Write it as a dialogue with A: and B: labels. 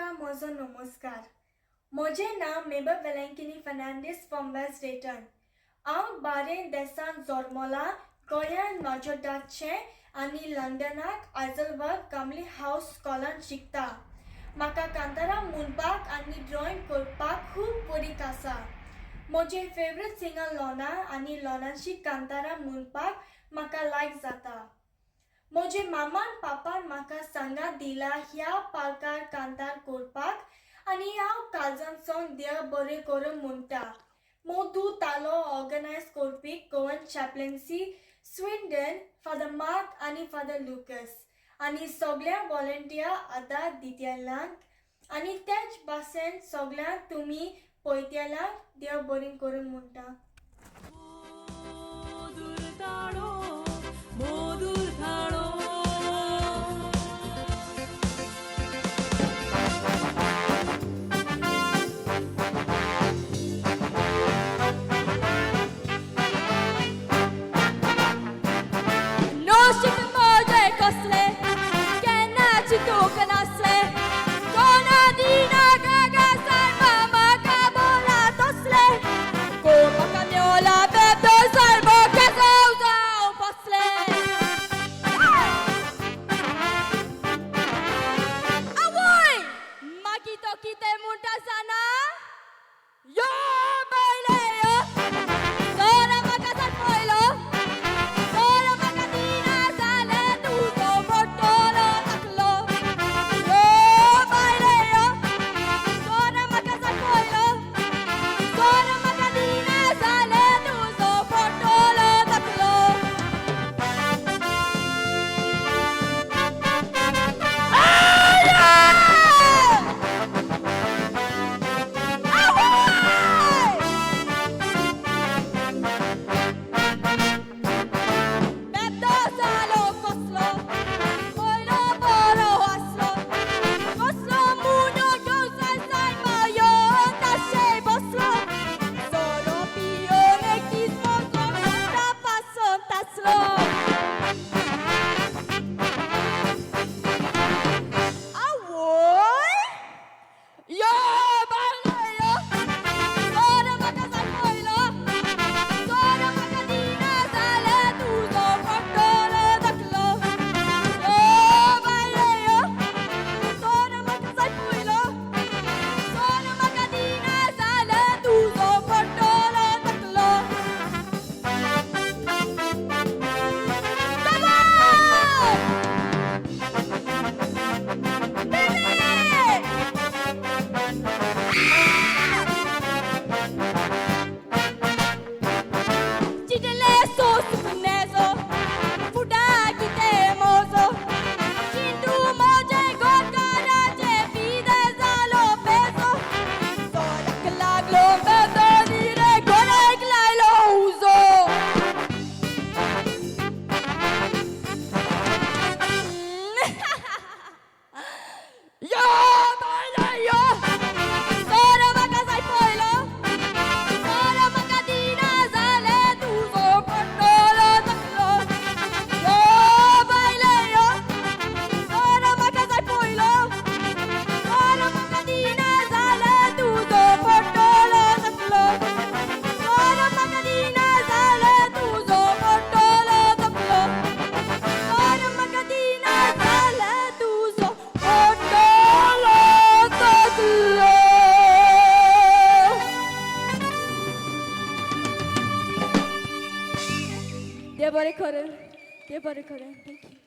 A: सगळ्यांका म्हजो नमस्कार. म्हजें नांव मेबल वेलँकिनी फर्नांडीस फ्रॉम वेस्ट डेटन. हांव बारेन देसान जल्मलां, गोंयान माजोड्डाचें आनी लंडनाक आयजलवर्क कामली हावस स्कॉलान शिकता. म्हाका कांतारां म्हणपाक आनी ड्रॉइंग करपाक खूब बरीक आसा. म्हजें फेवरेट सिंगर लोना आनी लोनाची कांतारां म्हणपाक म्हाका लायक जाता. म्हजे मामान पापान म्हाका सांगात दिला ह्या पार्कार कांतार करपाक आनी हांव काळजांतसून देव बरें करूं म्हणटा. मोदू तालो ऑर्गनायज करपी Goan chaplaincy Swindon father Mark आनी फादर लुकस आनी सगळ्या वॉलंटियर आदार दितल्यांक आनी तेच भाशेन सगळ्यांक तुमी पळयतल्यांक देव बरें करूं म्हणटा.
B: মধুর ধারো।
C: नशीब म्हजें कसलें, केन्ना चिंतूंक नासलें, कोणा दिना गागा सारबा म्हाका बोला तसलें, कोण म्हाका मेवला बेबदो सारबो केसो जावं फसलें. आवय मागीर तो कितें म्हणटा जाणा, यो बायले यो, सोरो म्हाका सारपयलो, सोरो म्हाका दिना जालें तुजो बोटलो टाकलो. यो बायले यो, सोरो म्हाका सारपयलो, सोरो म्हाका दिना जालें तुजो बोटलो टाकलो. बेबदो जालो कसलो, पयलो बरो आसलो, कसलो मुनो घेवन सारमायो ताशे बसलो, सोरो पियोन एक दीस म्हजो पोटा पासून तासलो. आवय यो बायले यो, सोरो म्हाका सारपयलो, सोरो म्हाका दिना जालें तुजो पोटलो धाकलो. यो बायले यो, सोरो म्हाका सारपयलो, सोरो म्हाका दिना जालें तुजो पोटलो धाकलो. Come on! Baby! चिटले सोस पुनेजो, फुडा कितें मोजो, चिंटू म्हजे गोरकाराचे पिदे जालो पेजो, सोराक लागलो बेबदो रे गोरेक लायलो उजो. यो बायले यो, सोरो म्हाका जाय पयलो, सोरो म्हाका दिना जालें तुजो पोटलो धाकलो. यो बायले यो, सोरो म्हाका जाय पयलो, सोरो म्हाका दिना जालें तुजो पोटलो धाकलो, सोरो म्हाका दिना जालें तुजो पोटलो धाकलो, सोरो म्हाका दिना जालें तुजो पोटलो धाकलो. देव बरें करूं, देव बरें करूं. Thank you.